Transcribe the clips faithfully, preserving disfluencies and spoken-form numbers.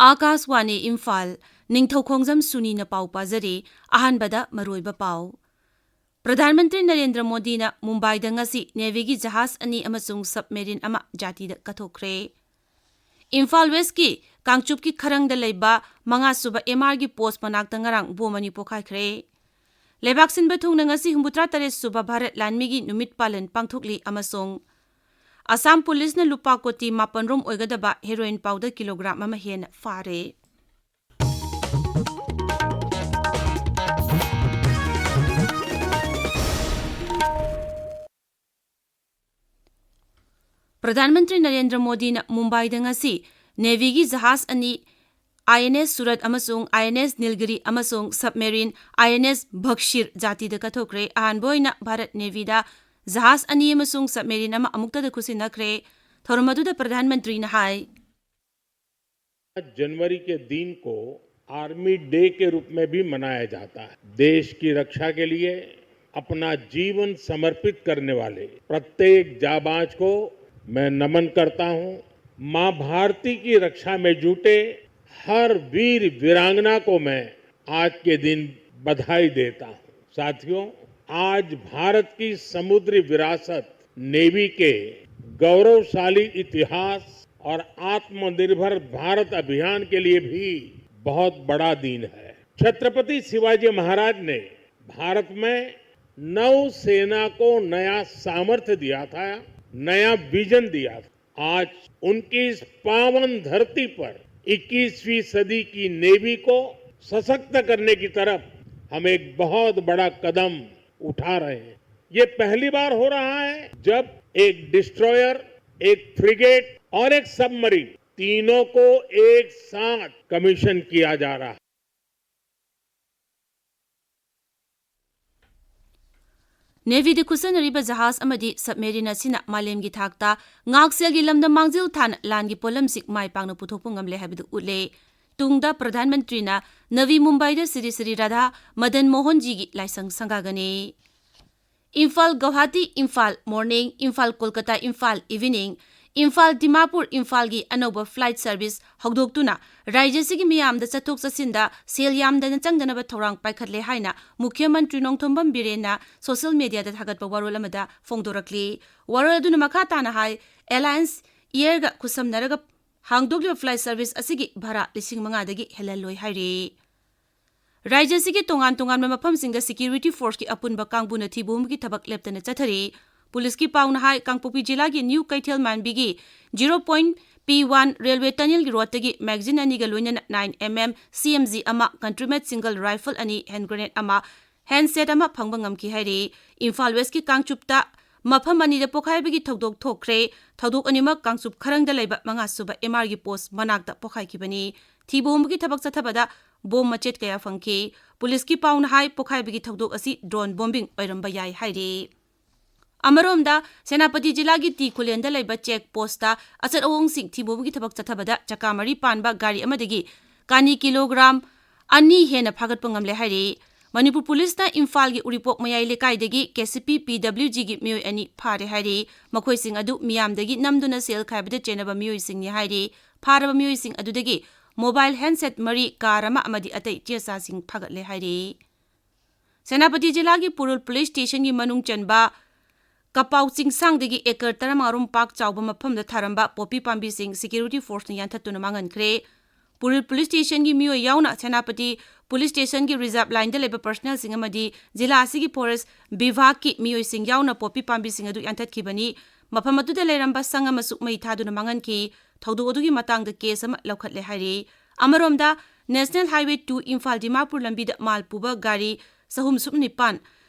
ꯑꯥꯀꯥꯁꯋꯥꯅꯤ ꯏꯝꯐꯥꯜ, ꯅꯤꯡꯊꯧꯈꯣꯡꯖꯝ ꯁꯨꯅꯤꯅ ꯄꯥꯎ ꯄꯥꯖꯔꯤ꯫ ꯑꯍꯥꯟꯕꯗ ꯃꯔꯨꯑꯣꯏꯕ ꯄꯥꯎ꯫ ꯄ꯭ꯔꯙꯥꯟ ꯃꯟꯇ꯭ꯔꯤ ꯅꯔꯦꯟꯗ꯭ꯔ ꯃꯣꯗꯤꯅ ꯃꯨꯝꯕꯥꯏꯗ ꯉꯁꯤ ꯅꯦꯚꯤꯒꯤ ꯖꯍꯥꯖ ꯑꯅꯤ ꯑꯃꯁꯨꯡ ꯁꯕꯃꯦꯔꯤꯟ ꯑꯃ ꯖꯥꯇꯤꯗ ꯀꯠꯊꯣꯛꯈ꯭ꯔꯦ꯫ ꯏꯝꯐꯥꯜ ꯋꯦꯁꯀꯤ ꯀꯥꯡꯆꯨꯞꯀꯤ ꯈꯔꯪꯗ ꯂꯩꯕ ꯃꯉꯥꯁꯨꯕ ꯑꯦꯝ ꯑꯥꯔꯒꯤ ꯄꯣꯁ ꯃꯅꯥꯛꯇ ꯉꯔꯥꯡ ꯕꯣꯝ ꯑꯅꯤ ꯄꯣꯈꯥꯏꯈ꯭ꯔꯦ꯫ ꯂꯩꯕꯥꯛ ꯁꯤꯟꯕ ꯊꯨꯡꯅ ꯉꯁꯤ ꯍꯨꯝꯐꯨꯇꯔꯥ ꯇꯔꯦꯠ ꯁꯨꯕ ꯚꯥꯔꯠ ꯂꯥꯟꯃꯤꯒꯤ ꯅꯨꯃꯤꯠ ꯄꯥꯂꯟ ꯄꯥꯡꯊꯣꯛꯂꯤ ꯑꯃꯁꯨꯡ ꯑꯁꯥꯝ ꯄꯨꯂꯤꯁꯅ ꯂꯨꯄꯥ ꯀꯣꯇꯤ ꯃꯥꯄꯟ ꯔꯣꯝ ꯑꯣꯏꯒꯗꯕ ꯍꯦꯔꯣꯏꯟ ꯄꯥꯎꯗꯔ ꯀꯤꯂꯣꯒ꯭ꯔꯥꯝ ꯑꯃ ꯍꯦꯟꯅ ꯐꯥꯔꯦ꯫ ꯄ꯭ꯔꯙꯥꯟ ꯃꯟꯇ꯭ꯔꯤ ꯅꯔꯦꯟꯗ꯭ꯔ ꯃꯣꯗꯤꯅ ꯃꯨꯝꯕꯥꯏꯗ ꯉꯁꯤ ꯅꯦꯚꯤꯒꯤ ꯖꯍꯥꯖ ꯑꯅꯤ, ꯑꯥꯏ ꯑꯦꯟ ꯑꯦꯁ ꯁꯨꯔꯠ ꯑꯃꯁꯨꯡ ꯑꯥꯏ ꯑꯦꯟ ꯑꯦꯁ ꯅꯤꯜꯒꯤꯔꯤ, ꯑꯃꯁꯨꯡ ꯁꯕꯃꯦꯔꯤꯟ ꯑꯥꯏ ꯑꯦꯟ ꯑꯦꯁ ꯚꯛꯁꯤꯔ ꯖꯥꯇꯤꯗ ꯀꯠꯊꯣꯛꯈ꯭ꯔꯦ꯫ ꯑꯍꯥꯟꯕ ꯑꯣꯏꯅ ꯚꯥꯔꯠ ꯅꯦꯚꯤꯗ ꯖꯍꯥꯖ ꯑꯅꯤ ꯑꯃꯁꯨꯡ ꯁꯕꯃꯦꯔꯤꯟ ꯑꯃ ꯑꯃꯨꯛꯇꯗ ꯈꯨꯠꯁꯤꯟꯅꯈ꯭ꯔꯦ꯫ ꯊꯧꯔꯝ ꯑꯗꯨꯗ ꯄ꯭ꯔꯙꯥꯟ ꯃꯟꯇ꯭ꯔꯤꯅ ꯍꯥꯏ, जनवरी के दिन को आर्मी डे के रूप में भी मनाया जाता है। देश की रक्षा के लिए अपना जीवन समर्पित करने वाले प्रत्येक जाबांज को मैं नमन करता हूं। मां भारती की रक्षा में जुटे हर वीर वीरांगना को मैं आज के दिन बधाई देता हूं। साथियों, आज भारत की समुद्री विरासत, नेवी के गौरवशाली इतिहास और आत्मनिर्भर भारत अभियान के लिए भी बहुत बड़ा दिन है। छत्रपति शिवाजी महाराज ने भारत में नौसेना को नया सामर्थ्य दिया था, नया विजन दिया था। आज उनकी इस पावन धरती पर इक्कीसवीं सदी की नेवी को सशक्त करने की तरफ हम एक बहुत बड़ा कदम उठा रहे हैं। ये पहली बार हो रहा है जब एक डिस्ट्रॉयर, एक फ्रिगेट और एक सबमरीन, तीनों को एक साथ कमीशन किया जा रहा है। ꯅꯦꯚꯤꯗ ꯈꯨꯠꯁꯟꯅꯔꯤꯕ ꯖꯍꯥꯖ ꯑꯃꯗꯤ ꯁꯕꯃꯦꯔꯤꯟ ꯑꯁꯤꯅ ꯃꯥꯂꯦꯝꯒꯤ ꯊꯥꯛꯇ ꯉꯥꯛꯁꯦꯜꯒꯤ ꯂꯝꯗ ꯃꯥꯡꯖꯤꯜ ꯊꯥꯅ ꯂꯥꯟꯒꯤ ꯄꯣꯠꯂꯝꯁꯤꯡ ꯃꯥꯏ ꯄꯥꯛꯅ ꯄꯨꯊꯣꯛꯄ ꯉꯝꯂꯦ ꯍꯥꯏꯕꯗꯨ ꯎꯠꯂꯦ꯫ ꯇꯨꯡꯗ ꯄ꯭ꯔꯙꯥꯟ ꯃꯟꯇ꯭ꯔꯤꯅ ꯅꯚꯤ ꯃꯨꯝꯕꯥꯏꯗ ꯁ꯭ꯔꯤ ꯁ꯭ꯔꯤ ꯔꯥꯙꯥ ꯃꯗꯟ ꯃꯣꯍꯟꯖꯤꯒꯤ ꯂꯥꯏꯁꯪ ꯁꯪꯒꯥꯒꯅꯤ꯫ ꯏꯝꯐꯥꯜ ꯒꯧꯍꯥꯇꯤ, ꯏꯝꯐꯥꯜ ꯃꯣꯔꯅꯤꯡ, ꯏꯝꯐꯥꯜ ꯀꯣꯜꯀꯇꯥ, ꯏꯝꯐꯥꯜ ꯏꯚꯤꯅꯤꯡ, ꯏꯝꯐꯥꯜ ꯗꯤꯃꯥꯄꯨꯔ ꯏꯝꯐꯥꯜꯒꯤ ꯑꯅꯧꯕ flight service ꯍꯧꯗꯣꯛꯇꯨꯅ ꯔꯥꯖ꯭ꯌꯁꯤꯒꯤ ꯃꯤꯌꯥꯝꯗ ꯆꯠꯊꯣꯛ ꯆꯠꯁꯤꯟꯗ ꯁꯦꯜ ꯌꯥꯝꯗꯅ ꯆꯪꯗꯅꯕ ꯊꯧꯔꯥꯡ ꯄꯥꯏꯈꯠꯂꯦ ꯍꯥꯏꯅ ꯃꯨꯈ꯭ꯌ ꯃꯟꯇ꯭ꯔꯤ ꯅꯣꯡꯊꯣꯝꯕꯝ ꯕꯤꯔꯦꯟꯅ social mediaꯗ ꯊꯥꯒꯠꯄ ꯋꯥꯔꯣꯜ ꯑꯃꯗ ꯐꯣꯡꯗꯣꯔꯛꯂꯤ꯫ ꯋꯥꯔꯣꯜ ꯑꯗꯨꯅ ꯃꯈꯥ ꯇꯥꯅ ꯍꯥꯏ, Alliance Airꯒ ꯈꯨꯠꯁꯝꯅꯔꯒ ꯍꯥꯡꯗꯣꯛꯂꯤꯕ flight service ꯑꯁꯤꯒꯤ ꯚꯔꯥ ꯂꯤꯁꯤꯡ ꯃꯉꯥꯗꯒꯤ ꯍꯦꯜꯍꯜꯂꯣꯏ ꯍꯥꯏꯔꯤ꯫ ꯔꯥꯖ꯭ꯌꯁꯤꯒꯤ ꯇꯣꯉꯥꯟ ꯇꯣꯉꯥꯟꯕ ꯃꯐꯝꯁꯤꯡꯗ security forceꯀꯤ ꯑꯄꯨꯟꯕ ꯀꯥꯡꯕꯨꯅ ꯊꯤꯕ ꯍꯨꯝꯕꯒꯤ ꯊꯕꯛ ꯂꯦꯞꯇꯅ ꯆꯠꯊꯔꯤ꯫ ꯄꯨꯂꯤꯁꯀꯤ ꯄꯥꯎꯅ ꯍꯥꯏ, ꯀꯥꯡꯄꯣꯛꯄꯤ ꯖꯤꯂꯥꯒꯤ ꯅ꯭ꯌꯨ ꯀꯩꯊꯦꯜ ꯃꯥꯟꯕꯤꯒꯤ zero point P one railway tunnelꯒꯤ roadꯇꯒꯤ magazine ꯑꯅꯤꯒ ꯂꯣꯏꯅꯅ nine MM CMG ꯑꯃ, country made single rifle ꯑꯅꯤ, hand grenade ꯑꯃ, handset ꯑꯃ ꯐꯪꯕ ꯉꯝꯈꯤ ꯍꯥꯏꯔꯤ꯫ ꯏꯝꯐꯥꯜ Westꯀꯤ ꯀꯥꯡꯆꯨꯞꯇ ꯃꯐꯝ ꯑꯅꯤꯗ ꯄꯣꯈꯥꯏꯕꯒꯤ ꯊꯧꯗꯣꯛ ꯊꯣꯛꯈ꯭ꯔꯦ꯫ ꯊꯧꯗꯣꯛ ꯑꯅꯤꯃꯛ ꯀꯥꯡꯆꯨꯞ ꯈꯔꯪꯗ ꯂꯩꯕ ꯃꯉꯥꯁꯨꯕ MRꯒꯤ post ꯃꯅꯥꯛꯇ ꯄꯣꯈꯥꯏꯈꯤꯕꯅꯤ꯫ ꯊꯤꯕ ꯍꯨꯝꯕꯒꯤ ꯊꯕꯛ ꯆꯠꯊꯕꯗ bomb ꯃꯆꯦꯠ ꯀꯌꯥ ꯐꯪꯈꯤ꯫ ꯄꯨꯂꯤꯁꯀꯤ ꯄꯥꯎꯅ ꯍꯥꯏ, ꯄꯣꯈꯥꯏꯕꯒꯤ ꯊꯧꯗꯣꯛ ꯑꯁꯤ drone bombing ꯑꯣꯏꯔꯝꯕ ꯌꯥꯏ ꯍꯥꯏꯔꯤ꯫ ꯑꯃꯔꯣꯝꯗ, ꯁꯦꯅꯥꯄꯇꯤ ꯖꯤꯂꯥꯒꯤ ꯇꯤ ꯈꯨꯂꯦꯟꯗ ꯂꯩꯕ check postꯇ ꯑꯆꯠ ꯑꯋꯣꯡꯁꯤꯡ ꯊꯤꯕ ꯍꯨꯝꯕꯒꯤ ꯊꯕꯛ ꯆꯠꯊꯕꯗ ꯆꯀꯥ ꯃꯔꯤ ꯄꯥꯟꯕ ꯒꯥꯔꯤ ꯑꯃꯗꯒꯤ ꯀꯥꯅꯤ kilogram ꯑꯅꯤ ꯍꯦꯟꯅ ꯐꯥꯒꯠꯄ ꯉꯝꯂꯦ ꯍꯥꯏꯔꯤ꯫ ꯃꯅꯤꯄꯨꯔ ꯄꯨꯂꯤꯁꯅ ꯏꯝꯐꯥꯜꯒꯤ ꯎꯔꯤꯄꯣꯛ ꯃꯌꯥꯏ ꯂꯩꯀꯥꯏꯗꯒꯤ KCP PWGꯒꯤ ꯃꯤꯑꯣꯏ ꯑꯅꯤ ꯐꯥꯔꯦ ꯍꯥꯏꯔꯤ꯫ ꯃꯈꯣꯏꯁꯤꯡ ꯑꯗꯨ ꯃꯤꯌꯥꯝꯗꯒꯤ ꯅꯝꯗꯨꯅ ꯁꯦꯜ ꯈꯥꯏꯕꯗ ꯆꯦꯟꯅꯕ ꯃꯤꯑꯣꯏꯁꯤꯡꯅꯤ ꯍꯥꯏꯔꯤ꯫ ꯐꯥꯔꯕ ꯃꯤꯑꯣꯏꯁꯤꯡ ꯑꯗꯨꯗꯒꯤ mobile handset ꯃꯔꯤ, car ꯑꯃ ꯑꯃꯗꯤ ꯑꯇꯩ ꯆꯦ ꯆꯥꯁꯤꯡ ꯐꯥꯒꯠꯂꯦ ꯍꯥꯏꯔꯤ꯫ ꯁꯦꯅꯥꯄꯇꯤ ꯖꯤꯂꯥꯒꯤ ꯄꯨꯔꯨꯜ police stationꯒꯤ ꯃꯅꯨꯡ ꯆꯟꯕ ꯀꯄꯥꯎ ꯆꯤꯡꯁꯥꯡꯗꯒꯤ acre ꯇꯔꯥꯃꯉꯥ ꯔꯣꯝ ꯄꯥꯛ ꯆꯥꯎꯕ ꯃꯐꯝꯗ ꯊꯥꯔꯝꯕ ꯄꯣꯄꯤ ꯄꯥꯝꯕꯤꯁꯤꯡ security forceꯅ ꯌꯥꯟꯊꯠꯇꯨꯅ ꯃꯥꯡꯍꯟꯈ꯭ꯔꯦ꯫ ꯄꯨꯔꯨꯜ police stationꯒꯤ ꯃꯤꯑꯣꯏ ꯌꯥꯎꯅ ꯁꯦꯅꯥꯄꯇꯤ police stationꯒꯤ reserve lineꯗ ꯂꯩꯕ personnelꯁꯤꯡ ꯑꯃꯗꯤ ꯖꯤꯂꯥ ꯑꯁꯤꯒꯤ forest ꯕꯤꯚꯥꯒꯀꯤ ꯃꯤꯑꯣꯏꯁꯤꯡ ꯌꯥꯎꯅ ꯄꯣꯄꯤ ꯄꯥꯝꯕꯤꯁꯤꯡ ꯑꯗꯨ ꯌꯥꯟꯊꯠꯈꯤꯕꯅꯤ꯫ ꯃꯐꯝ ꯑꯗꯨꯗ ꯂꯩꯔꯝꯕ ꯁꯪ ꯑꯃꯁꯨ ꯃꯩ ꯊꯥꯗꯨꯅ ꯃꯥꯡꯍꯟꯈꯤ꯫ ꯊꯧꯗꯣꯛ ꯑꯗꯨꯒꯤ ꯃꯇꯥꯡꯗ case ꯑꯃ ꯂꯧꯈꯠꯂꯦ ꯍꯥꯏꯔꯤ꯫ ꯑꯃꯔꯣꯝꯗ, National Highway two Imphal Dimapur ꯂꯝꯕꯤꯗ ꯃꯥꯜ ꯄꯨꯕ ꯒꯥꯔꯤ ꯆꯍꯨꯝ ꯁꯨꯞꯅ ꯅꯤꯄꯥꯟ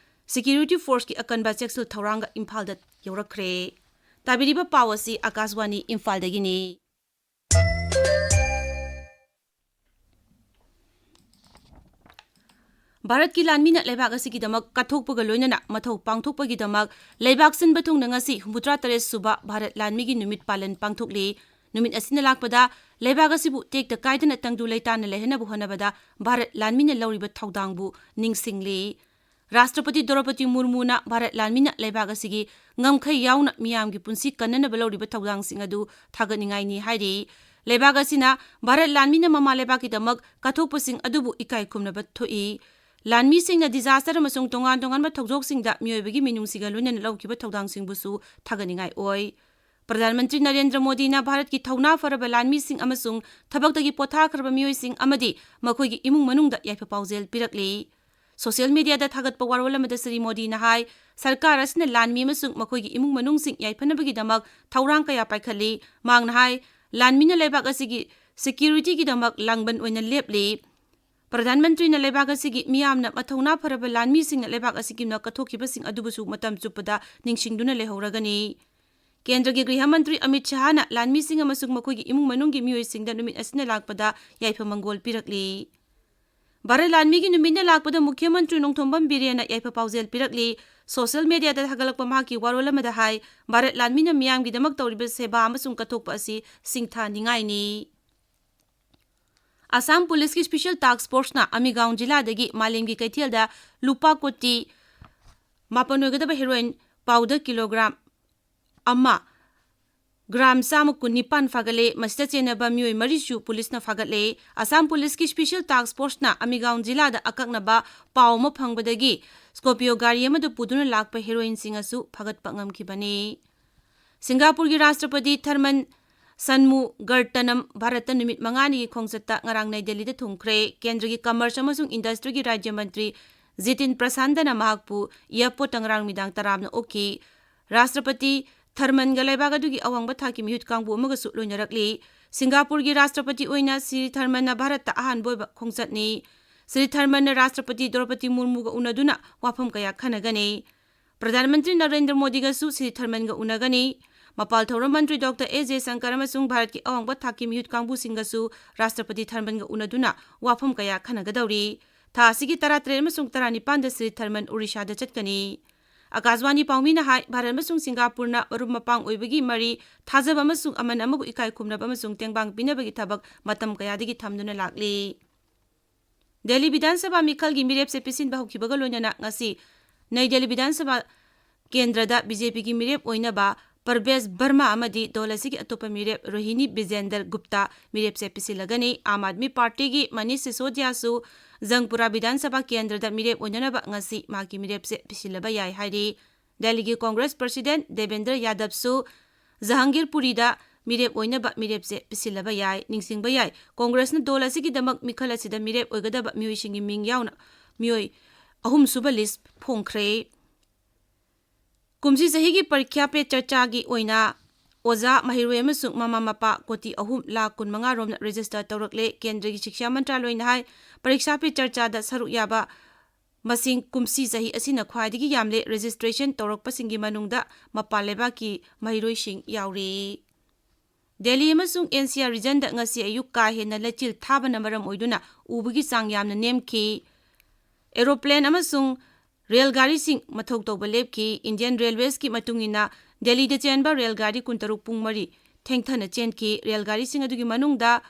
security forceꯀꯤ ꯑꯀꯟꯕ ꯆꯦꯛꯁꯤꯜ ꯊꯧꯔꯥꯡꯒ ꯏꯝꯐꯥꯜꯗ ꯌꯧꯔꯛꯈ꯭ꯔꯦ꯫ ꯇꯥꯕꯤꯔꯤꯕ ꯄꯥꯎ ꯑꯁꯤ ꯑꯀꯥꯁꯕꯥꯅꯤ ꯏꯝꯐꯥꯜꯗꯒꯤꯅꯤ꯫ ꯚꯥꯔꯠꯀꯤ ꯂꯥꯟꯃꯤꯅ ꯂꯩꯕꯥꯛ ꯑꯁꯤꯒꯤꯗꯃꯛ ꯀꯠꯊꯣꯛꯄꯒ ꯂꯣꯏꯅꯅ ꯃꯊꯧ ꯄꯥꯡꯊꯣꯛꯄꯒꯤꯗꯃꯛ ꯂꯩꯕꯥꯛ ꯁꯤꯟꯕ ꯊꯨꯡꯅ ꯉꯁꯤ ꯍꯨꯝꯐꯨꯇꯔꯥ ꯇꯔꯦꯠ ꯁꯨꯕ ꯚꯥꯔꯠ ꯂꯥꯟꯃꯤꯒꯤ ꯅꯨꯃꯤꯠ ꯄꯥꯂꯟ ꯄꯥꯡꯊꯣꯛꯂꯤ꯫ ꯅꯨꯃꯤꯠ ꯑꯁꯤꯅ ꯂꯥꯛꯄꯗ ꯂꯩꯕꯥꯛ ꯑꯁꯤꯕꯨ ꯇꯦꯛꯇ ꯀꯥꯏꯗꯅ ꯇꯪꯗꯨ ꯂꯩꯇꯥꯅ ꯂꯩꯍꯟꯅꯕ ꯍꯣꯠꯅꯕꯗ ꯚꯥꯔꯠ ꯂꯥꯟꯃꯤꯅ ꯂꯧꯔꯤꯕ ꯊꯧꯗꯥꯡꯕꯨ ꯅꯤꯡꯁꯤꯡꯂꯤ꯫ ꯔꯥꯁꯇ꯭ꯔꯄꯇꯤ ꯗ꯭ꯔꯧꯄꯗꯤ ꯃꯨꯔꯃꯨꯅ ꯚꯥꯔꯠ ꯂꯥꯟꯃꯤꯅ ꯂꯩꯕꯥꯛ ꯑꯁꯤꯒꯤ ꯉꯝꯈꯩ ꯌꯥꯎꯅ ꯃꯤꯌꯥꯝꯒꯤ ꯄꯨꯟꯁꯤ ꯀꯟꯅꯅꯕ ꯂꯧꯔꯤꯕ ꯊꯧꯗꯥꯡꯁꯤꯡ ꯑꯗꯨ ꯊꯥꯒꯠꯅꯤꯡꯉꯥꯏꯅꯤ ꯍꯥꯏꯔꯤ꯫ ꯂꯩꯕꯥꯛ ꯑꯁꯤꯅ ꯚꯥꯔꯠ ꯂꯥꯟꯃꯤꯅ ꯃꯃꯥ ꯂꯩꯕꯥꯛꯀꯤꯗꯃꯛ ꯀꯠꯊꯣꯛꯄꯁꯤꯡ ꯑꯗꯨꯕꯨ ꯏꯀꯥꯏ ꯈꯨꯝꯅꯕ ꯊꯣꯛꯏ꯫ ꯂꯥꯟꯃꯤꯁꯤꯡꯅ disaster ꯑꯃꯁꯨꯡ ꯇꯣꯉꯥꯟ ꯇꯣꯉꯥꯟꯕ ꯊꯧꯗꯣꯛꯁꯤꯡꯗ ꯃꯤꯑꯣꯏꯕꯒꯤ ꯃꯤꯅꯨꯡꯁꯤꯒ ꯂꯣꯏꯅꯅ ꯂꯧꯈꯤꯕ ꯊꯧꯗꯥꯡꯁꯤꯡꯕꯨꯁꯨ ꯊꯥꯒꯠꯅꯤꯡꯉꯥꯏ ꯑꯣꯏ꯫ ꯄ꯭ꯔꯙꯥꯟ ꯃꯟꯇ꯭ꯔꯤ ꯅꯔꯦꯟꯗ꯭ꯔ ꯃꯣꯗꯤꯅ ꯚꯥꯔꯠꯀꯤ ꯊꯧꯅꯥ ꯐꯔꯕ ꯂꯥꯟꯃꯤꯁꯤꯡ ꯑꯃꯁꯨꯡ ꯊꯕꯛꯇꯒꯤ ꯄꯣꯊꯥꯈ꯭ꯔꯕ ꯃꯤꯑꯣꯏꯁꯤꯡ ꯑꯃꯗꯤ ꯃꯈꯣꯏꯒꯤ ꯏꯃꯨꯡ ꯃꯅꯨꯡꯗ ꯌꯥꯏꯐ ꯄꯥꯎꯖꯦꯜ ꯄꯤꯔꯛꯂꯤ꯫ Social media-ꯗ ꯊꯥꯒꯠꯄ ꯋꯥꯔꯣꯜ ꯑꯃꯗ ꯁ꯭ꯔꯤ ꯃꯣꯗꯤꯅ ꯍꯥꯏ, ꯁꯔꯀꯥꯔ ꯑꯁꯤꯅ ꯂꯥꯟꯃꯤ ꯑꯃꯁꯨꯡ ꯃꯈꯣꯏꯒꯤ ꯏꯃꯨꯡ ꯃꯅꯨꯡꯁꯤꯡ ꯌꯥꯏꯐꯅꯕꯒꯤꯗꯃꯛ ꯊꯧꯔꯥꯡ ꯀꯌꯥ ꯄꯥꯏꯈꯠꯂꯤ꯫ ꯃꯍꯥꯛꯅ ꯍꯥꯏ, ꯂꯥꯟꯃꯤꯅ ꯂꯩꯕꯥꯛ ꯑꯁꯤꯒꯤ security-ꯒꯤꯗꯃꯛ ꯂꯥꯡꯕꯟ ꯑꯣꯏꯅ ꯂꯦꯞꯂꯤ꯫ ꯄ꯭ꯔꯙꯥꯟ ꯃꯟꯇ꯭ꯔꯤꯅ ꯂꯩꯕꯥꯛ ꯑꯁꯤꯒꯤ ꯃꯤꯌꯥꯝꯅ ꯃꯊꯧꯅꯥ ꯐꯔꯕ ꯂꯥꯟꯃꯤꯁꯤꯡꯅ ꯂꯩꯕꯥꯛ ꯑꯁꯤꯒꯤꯗꯃꯛ ꯀꯠꯊꯣꯛꯈꯤꯕꯁꯤꯡ ꯑꯗꯨꯕꯨꯁꯨ ꯃꯇꯝ ꯆꯨꯞꯄꯗ ꯅꯤꯡꯁꯤꯡꯗꯨꯅ ꯂꯩꯍꯧꯔꯒꯅꯤ꯫ ꯀꯦꯟꯗ꯭ꯔꯒꯤ ꯒ꯭ꯔꯤꯍ ꯃꯟꯇ꯭ꯔꯤ ꯑꯃꯤꯠ ꯁꯍꯥꯅ ꯂꯥꯟꯃꯤꯁꯤꯡ ꯑꯃꯁꯨꯡ ꯃꯈꯣꯏꯒꯤ ꯏꯃꯨꯡ ꯃꯅꯨꯡꯒꯤ ꯃꯤꯑꯣꯏꯁꯤꯡꯗ ꯅꯨꯃꯤꯠ ꯑꯁꯤꯅ ꯂꯥꯛꯄꯗ ꯌꯥꯏꯐ ꯃꯪꯒꯣꯜ ꯄꯤꯔꯛꯂꯤ꯫ ꯚꯥꯔꯠ ꯂꯥꯟꯃꯤꯒꯤ ꯅꯨꯃꯤꯠꯅ ꯂꯥꯛꯄꯗ ꯃꯨꯈ꯭ꯌ ꯃꯟꯇ꯭ꯔꯤ ꯅꯣꯡꯊꯣꯝꯕꯝ ꯕꯤꯔꯦꯟꯅ ꯌꯥꯏꯐ ꯄꯥꯎꯖꯦꯜ ꯄꯤꯔꯛꯂꯤ꯫ Social media-ꯗ ꯊꯥꯒꯠꯂꯛꯄ ꯃꯍꯥꯛꯀꯤ ꯋꯥꯔꯣꯜ ꯑꯃꯗ ꯍꯥꯏ, ꯚꯥꯔꯠ ꯂꯥꯟꯃꯤꯅ ꯃꯤꯌꯥꯝꯒꯤꯗꯃꯛ ꯇꯧꯔꯤꯕ ꯁꯦꯕꯥ ꯑꯃꯁꯨꯡ ꯀꯠꯊꯣꯛꯄ ꯑꯁꯤ ꯁꯤꯡꯊꯥꯅꯤꯡꯉꯥꯏꯅꯤ꯫ ꯑꯁꯥꯝ ꯄꯨꯂꯤꯁꯀꯤ Special Task Force-ꯅ ꯑꯃꯤꯒꯥꯎꯡ ꯖꯤꯂꯥꯗꯒꯤ ꯃꯥꯂꯦꯝꯒꯤ ꯀꯩꯊꯦꯜꯗ ꯂꯨꯄꯥ ꯀꯣꯇꯤ ꯃꯥꯄꯟ ꯑꯣꯏꯒꯗꯕ heroin powder kilogram ꯑꯃ, gram ꯆꯥꯝꯃ ꯀꯨꯟꯅꯤꯄꯥꯟ ꯐꯥꯒꯠꯂꯦ꯫ ꯃꯁꯤꯗ ꯆꯦꯟꯅꯕ ꯃꯤꯑꯣꯏ ꯃꯔꯤꯁꯨ ꯄꯨꯂꯤꯁꯅ ꯐꯥꯒꯠꯂꯦ꯫ ꯑꯁꯥꯝ ꯄꯨꯂꯤꯁꯀꯤ Special Task Force-ꯅ ꯑꯃꯤꯒꯥꯎꯡ ꯖꯤꯂꯥꯗ ꯑꯀꯛꯅꯕ ꯄꯥꯎ ꯑꯃ ꯐꯪꯕꯗꯒꯤ Scorpio ꯒꯥꯔꯤ ꯑꯃꯗ ꯄꯨꯗꯨꯅ ꯂꯥꯛꯄ heroin-ꯁꯤꯡ ꯑꯁꯨ ꯐꯥꯒꯠꯄ ꯉꯝꯈꯤꯕꯅꯤ꯫ ꯁꯤꯡꯒꯥꯄꯨꯔꯒꯤ ꯔꯥꯁꯇ꯭ꯔꯄꯇꯤ ꯊꯔꯃꯟ ꯁꯟꯃꯨꯒꯔꯇꯅꯝ ꯚꯥꯔꯠꯇ ꯅꯨꯃꯤꯠ ꯃꯉꯥꯅꯤꯒꯤ ꯈꯣꯡꯆꯠꯇ ꯉꯔꯥꯡ ꯅꯩ ꯗꯦꯜꯂꯤꯗ ꯊꯨꯡꯈ꯭ꯔꯦ꯫ ꯀꯦꯟꯗ꯭ꯔꯒꯤ Commerce ꯑꯃꯁꯨꯡ Industry-ꯒꯤ ꯔꯥꯖ꯭ꯌ ꯃꯟꯇ꯭ꯔꯤ ꯖꯤꯇꯤꯟ ꯄ꯭ꯔꯁꯥꯟꯗꯅ ꯃꯍꯥꯛꯄꯨ airport-ꯇ ꯉꯔꯥꯡ ꯅꯨꯃꯤꯗꯥꯡ ꯇꯔꯥꯝꯅ ꯑꯣꯛꯈꯤ꯫ ꯔꯥꯁꯇ꯭ꯔꯄꯇꯤ ꯊꯔꯃꯟꯒ ꯂꯩꯕꯥꯛ ꯑꯗꯨꯒꯤ ꯑꯋꯥꯡꯕ ꯊꯥꯛꯀꯤ ꯃꯤꯍꯨꯠ ꯀꯥꯡꯕꯨ ꯑꯃꯒꯁꯨ ꯂꯣꯏꯅꯔꯛꯂꯤ꯫ ꯁꯤꯡꯒꯥꯄꯨꯔꯒꯤ ꯔꯥꯁꯇ꯭ꯔꯄꯇꯤ ꯑꯣꯏꯅ ꯁ꯭ꯔꯤ ꯊꯔꯃꯟꯅ ꯚꯥꯔꯠꯇ ꯑꯍꯥꯟꯕ ꯑꯣꯏꯕ ꯈꯣꯡꯆꯠꯅꯤ꯫ ꯁ꯭ꯔꯤ ꯊꯔꯃꯟꯅ ꯔꯥꯁꯇ꯭ꯔꯄꯇꯤ ꯗ꯭ꯔꯧꯄꯗꯤ ꯃꯨꯔꯃꯨꯒ ꯎꯅꯗꯨꯅ ꯋꯥꯐꯝ ꯀꯌꯥ ꯈꯟꯅꯒꯅꯤ꯫ ꯄ꯭ꯔꯙꯥꯟ ꯃꯟꯇ꯭ꯔꯤ ꯅꯔꯦꯟꯗ꯭ꯔ ꯃꯣꯗꯤꯒꯁꯨ ꯁ꯭ꯔꯤ ꯊꯔꯃꯟꯒ ꯎꯅꯒꯅꯤ꯫ ꯃꯄꯥꯜ ꯊꯧꯔꯝ ꯃꯟꯇ꯭ꯔꯤ ꯗꯣꯛꯇꯔ ꯑꯦꯁ ꯖꯌꯁꯪꯀꯔ ꯑꯃꯁꯨꯡ ꯚꯥꯔꯠꯀꯤ ꯑꯋꯥꯡꯕ ꯊꯥꯛꯀꯤ ꯃꯤꯍꯨꯠ ꯀꯥꯡꯕꯨꯁꯤꯡꯒꯁꯨ ꯔꯥꯁꯇ꯭ꯔꯄꯇꯤ ꯊꯔꯃꯟꯒ ꯎꯅꯗꯨꯅ ꯋꯥꯐꯝ ꯀꯌꯥ ꯈꯟꯅꯒꯗꯧꯔꯤ꯫ ꯊꯥ ꯑꯁꯤꯒꯤ ꯇꯔꯥꯇꯔꯦꯠ ꯑꯃꯁꯨꯡ ꯇꯔꯥꯅꯤꯄꯥꯟꯗ ꯁ꯭ꯔꯤ ꯊꯔꯃꯟ ꯑꯣꯔꯤꯁꯥꯗ ꯆꯠꯀꯅꯤ꯫ ꯑꯀꯥꯁꯕꯥꯅꯤ ꯄꯥꯎꯃꯤꯅ ꯍꯥꯏ, ꯚꯥꯔꯠ ꯑꯃꯁꯨꯡ ꯁꯤꯡꯒꯥꯄꯨꯔꯅ ꯃꯔꯨꯞ ꯃꯄꯥꯡ ꯑꯣꯏꯕꯒꯤ ꯃꯔꯤ, ꯊꯥꯖꯕ ꯑꯃꯁꯨꯡ ꯑꯃꯅ ꯑꯃꯕꯨ ꯏꯀꯥꯏ ꯈꯨꯝꯅꯕ ꯑꯃꯁꯨꯡ ꯇꯦꯡꯕꯥꯡ ꯄꯤꯅꯕꯒꯤ ꯊꯕꯛ ꯃꯇꯝ ꯀꯌꯥꯗꯒꯤ ꯊꯝꯗꯨꯅ ꯂꯥꯛꯂꯤ꯫ ꯗꯦꯜꯂꯤ ꯕꯤꯙꯥꯟ ꯁꯚꯥ ꯃꯤꯈꯜꯒꯤ ꯃꯤꯔꯦꯞꯁꯦ ꯄꯤꯁꯤꯟꯕ ꯍꯧꯈꯤꯕꯒ ꯂꯣꯏꯅꯅ ꯉꯁꯤ ꯅꯩ ꯗꯦꯜꯂꯤ ꯕꯤꯙꯥꯟ ꯁꯚꯥ ꯀꯦꯟꯗ꯭ꯔꯗ ꯕꯤ ꯖꯦ ꯄꯤꯒꯤ ꯃꯤꯔꯦꯞ ꯑꯣꯏꯅꯕ ꯄꯔꯕꯦꯁ ꯕꯔꯃꯥ ꯑꯃꯗꯤ ꯗꯣꯜ ꯑꯁꯤꯒꯤ ꯑꯇꯣꯞꯄ ꯃꯤꯔꯦꯞ ꯔꯣꯍꯤꯅꯤ ꯕꯤꯖꯦꯟꯗꯔ ꯒꯨꯞꯇꯥ ꯃꯤꯔꯦꯞꯁꯦ ꯄꯤꯁꯤꯜꯂꯒꯅꯤ꯫ ꯑꯥꯝ ꯑꯥꯗꯃꯤ ꯄꯥꯔꯇꯤꯒꯤ ꯃꯅꯤꯁ ꯁꯤꯁꯣꯗꯤꯌꯥꯁꯨ ꯖꯪꯄꯨꯔꯥ ꯕꯤꯙꯥꯟ ꯁꯚꯥ ꯀꯦꯟꯗ꯭ꯔꯗ ꯃꯤꯔꯦꯞ ꯑꯣꯏꯅꯅꯕ ꯉꯁꯤ ꯃꯍꯥꯛꯀꯤ ꯃꯤꯔꯦꯞꯁꯦ ꯄꯤꯁꯤꯜꯂꯕ ꯌꯥꯏ ꯍꯥꯏꯔꯤ꯫ ꯗꯦꯜꯂꯤꯒꯤ ꯀꯣꯡꯒ꯭ꯔꯦꯁ ꯄ꯭ꯔꯁꯤꯗꯦꯟꯠ ꯗꯦꯕꯦꯟꯗ꯭ꯔ ꯌꯥꯗꯕꯁꯨ ꯖꯍꯥꯡꯒꯤꯔꯄꯨꯔꯤꯗ ꯃꯤꯔꯦꯞ ꯑꯣꯏꯅꯕ ꯃꯤꯔꯦꯞꯁꯦ ꯄꯤꯁꯤꯜꯂꯕ ꯌꯥꯏ꯫ ꯅꯤꯡꯁꯤꯡꯕ ꯌꯥꯏ, ꯀꯣꯡꯒ꯭ꯔꯦꯁꯅ ꯗꯣꯜ ꯑꯁꯤꯒꯤꯗꯃꯛ ꯃꯤꯈꯜ ꯑꯁꯤꯗ ꯃꯤꯔꯦꯞ ꯑꯣꯏꯒꯗꯕ ꯃꯤꯑꯣꯏꯁꯤꯡꯒꯤ ꯃꯤꯡ ꯌꯥꯎꯅ ꯃꯤꯑꯣꯏ ꯑꯍꯨꯝꯁꯨꯕ ꯂꯤꯁ ꯐꯣꯡꯈ꯭ꯔꯦ꯫ ꯀꯨꯝꯁꯤ ꯆꯍꯤꯒꯤ ꯄꯔꯤꯈ꯭ꯌꯥ ꯄꯦ ꯆꯔꯆꯥꯒꯤ ꯑꯣꯏꯅ ꯑꯣꯖꯥ, ꯃꯍꯩꯔꯣꯏ ꯑꯃꯁꯨꯡ ꯃꯃꯥ ꯃꯄꯥ ꯀꯣꯇꯤ ꯑꯍꯨꯝ ꯂꯥꯈ ꯀꯨꯟꯃꯉꯥ ꯔꯣꯝꯅ ꯔꯦꯖꯤꯁꯇꯔ ꯇꯧꯔꯛꯂꯦ꯫ ꯀꯦꯟꯗ꯭ꯔꯒꯤ ꯁꯤꯛꯁꯥ ꯃꯟꯇ꯭ꯔꯥꯂꯣꯏꯅ ꯍꯥꯏ, ꯄꯔꯤꯈ꯭ꯌꯥ ꯄꯦ ꯆꯔꯆꯥꯗ ꯁꯔꯨꯛ ꯌꯥꯕ ꯃꯁꯤꯡ ꯀꯨꯝꯁꯤ ꯆꯍꯤ ꯑꯁꯤꯅ ꯈ꯭ꯋꯥꯏꯗꯒꯤ ꯌꯥꯝꯂꯦ꯫ ꯔꯦꯖꯤꯁꯇ꯭ꯔꯦꯁꯟ ꯇꯧꯔꯛꯄꯁꯤꯡꯒꯤ ꯃꯅꯨꯡꯗ ꯃꯄꯥꯟ ꯂꯩꯕꯥꯛꯀꯤ ꯃꯍꯩꯔꯣꯏꯁꯤꯡ ꯌꯥꯎꯔꯤ꯫ ꯗꯦꯜꯂꯤ ꯑꯃꯁꯨꯡ ꯑꯦꯟ ꯁꯤ ꯑꯥꯔ ꯔꯤꯖꯟꯗ ꯉꯁꯤ ꯑꯌꯨꯛ ꯀꯥ ꯍꯦꯟꯅ ꯂꯩꯆꯤꯜ ꯊꯥꯕꯅ ꯃꯔꯝ ꯑꯣꯏꯗꯨꯅ ꯎꯕꯒꯤ ꯆꯥꯡ ꯌꯥꯝꯅ ꯅꯦꯝꯈꯤ꯫ ꯑꯦꯔꯣꯄ꯭ꯂꯦꯟ ꯑꯃꯁꯨꯡ ꯔꯦꯜ ꯒꯥꯔꯤꯁꯤꯡ ꯃꯊꯧ ꯇꯧꯕ ꯂꯦꯞꯈꯤ꯫ ꯏꯟꯗꯤꯌꯟ ꯔꯦꯜꯋꯦꯁꯀꯤ ꯃꯇꯨꯡ ꯏꯟꯅ ꯗꯦꯜꯂꯤꯗ ꯆꯦꯟꯕ ꯔꯦꯜ ꯒꯥꯔꯤ ꯀꯨꯟꯇꯔꯨꯛ ꯄꯨꯡ ꯃꯔꯤ ꯊꯦꯡꯊꯅ ꯆꯦꯟꯈꯤ꯫ ꯔꯦꯜ ꯒꯥꯔꯤꯁꯤꯡ ꯑꯗꯨꯒꯤ ꯃꯅꯨꯡꯗ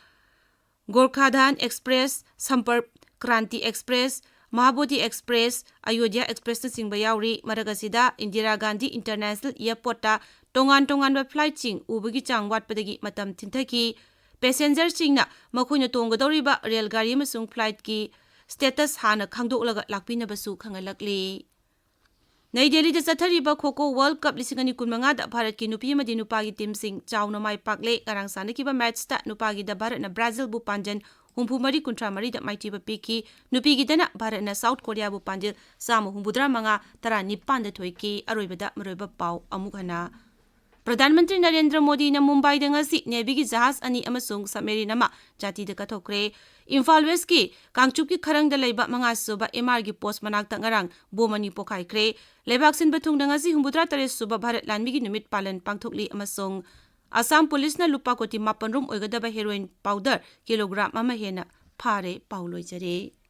Gorakhdham express, Sampark Kranti express, Mahabodhi express, Ayodhya ꯑꯦꯛꯁꯄ꯭ꯔꯦꯁꯅꯆꯤꯡꯕ ꯌꯥꯎꯔꯤ꯫ ꯃꯔꯛ ꯑꯁꯤꯗ ꯏꯟꯗꯤꯔꯥ ꯒꯥꯟꯙꯤ ꯏꯟꯇꯔꯅꯦꯁꯅꯦꯜ ꯑꯦꯌꯔꯄꯣꯔꯠꯇ ꯇꯣꯉꯥꯟ ꯇꯣꯉꯥꯟꯕ ꯐ꯭ꯂꯥꯏꯠꯁꯤꯡ ꯎꯕꯒꯤ ꯆꯥꯡ ꯋꯥꯠꯄꯗꯒꯤ ꯃꯇꯝ ꯊꯤꯟꯊꯈꯤ꯫ ꯄꯦꯁꯦꯟꯖꯔꯁꯤꯡꯅ ꯃꯈꯣꯏꯅ ꯇꯣꯡꯒꯗꯧꯔꯤꯕ ꯔꯦꯜ ꯒꯥꯔꯤ ꯑꯃꯁꯨꯡ ꯐ꯭ꯂꯥꯏꯠꯀꯤ ꯁ꯭ꯇꯦꯇꯁ ꯍꯥꯟꯅ ꯈꯪꯗꯣꯛꯂꯒ ꯂꯥꯛꯄꯤꯅꯕꯁꯨ ꯈꯪꯍꯜꯂꯛꯂꯤ꯫ ꯅꯩ ꯗꯦꯜꯂꯤꯗ ꯆꯠꯊꯔꯤꯕ ꯈꯣ ꯈꯣ ꯋꯥꯔꯜꯗ ꯀꯞ ꯂꯤꯁꯤꯡ ꯑꯅꯤ ꯀꯨꯟꯃꯉꯥꯗ ꯚꯥꯔꯠꯀꯤ ꯅꯨꯄꯤ ꯑꯃꯗꯤ ꯅꯨꯄꯥꯒꯤ ꯇꯤꯝꯁꯤꯡ ꯆꯥꯎꯅ ꯃꯥꯏ ꯄꯥꯛꯂꯦ꯫ ꯉꯔꯥꯡ ꯁꯥꯟꯅꯈꯤꯕ ꯃꯦꯠꯆꯇ ꯅꯨꯄꯥꯒꯤꯗ ꯚꯥꯔꯠꯅ ꯕ꯭ꯔꯥꯖꯤꯜꯕꯨ ꯄꯥꯟꯖꯟ ꯍꯨꯝꯐꯨ ꯃꯔꯤ ꯀꯨꯟꯊ꯭ꯔꯥ ꯃꯔꯤꯗ ꯃꯥꯏꯊꯤꯕ ꯄꯤꯈꯤ꯫ ꯅꯨꯄꯤꯒꯤꯗꯅ ꯚꯥꯔꯠꯅ ꯁꯥꯎꯠ ꯀꯣꯔꯤꯌꯥꯕꯨ ꯄꯥꯟꯖꯤꯜ ꯆꯥꯝꯃ ꯍꯨꯝꯐꯨꯇꯔꯥ ꯃꯉꯥ, ꯇꯔꯥꯅꯤꯄꯥꯟꯗ ꯊꯣꯏꯈꯤ꯫ ꯑꯔꯣꯏꯕꯗ ꯃꯔꯨꯑꯣꯏꯕ ꯄꯥꯎ ꯑꯃꯨꯛ ꯍꯟꯅ꯫ ꯄ꯭ꯔꯙꯥꯟ ꯃꯟꯇ꯭ꯔꯤ ꯅꯔꯦꯟꯗ꯭ꯔ ꯃꯣꯗꯤꯅ ꯃꯨꯝꯕꯥꯏꯗ ꯉꯁꯤ ꯅꯦꯚꯤꯒꯤ ꯖꯍꯥꯖ ꯑꯅꯤ ꯑꯃꯁꯨꯡ ꯁꯕꯃꯦꯔꯤꯟ ꯑꯃ ꯖꯥꯇꯤꯗ ꯀꯠꯊꯣꯛꯈ꯭ꯔꯦ꯫ ꯏꯝꯐꯥꯜ ꯋꯦꯁꯀꯤ ꯀꯥꯡꯆꯨꯞꯀꯤ ꯈꯔꯪꯗ ꯂꯩꯕ ꯃꯉꯥ ꯁꯨꯕ ꯑꯦꯝ ꯑꯥꯔꯒꯤ ꯄꯣꯁ ꯃꯅꯥꯛꯇ ꯉꯔꯥꯡ ꯕꯣꯝ ꯑꯅꯤ ꯄꯣꯈꯥꯏꯈ꯭ꯔꯦ꯫ ꯂꯩꯕꯥꯛ ꯁꯤꯟꯕ ꯊꯨꯡꯅ ꯉꯁꯤ ꯍꯨꯝꯐꯨꯇꯔꯥ ꯇꯔꯦꯠ ꯁꯨꯕ ꯚꯥꯔꯠ ꯂꯥꯟꯃꯤꯒꯤ ꯅꯨꯃꯤꯠ ꯄꯥꯂꯟ ꯄꯥꯡꯊꯣꯛꯂꯤ ꯑꯃꯁꯨꯡ ꯑꯁꯥꯝ ꯄꯨꯂꯤꯁꯅ ꯂꯨꯄꯥ ꯀꯣꯇꯤ ꯃꯥꯄꯟ ꯔꯣꯝ ꯑꯣꯏꯒꯗꯕ ꯍꯦꯔꯣꯏꯟ ꯄꯥꯎꯗꯔ ꯀꯤꯂꯣꯒ꯭ꯔꯥꯝ ꯑꯃ ꯍꯦꯟꯅ ꯐꯥꯔꯦ꯫ ꯄꯥꯎ ꯂꯣꯏꯖꯔꯦ꯫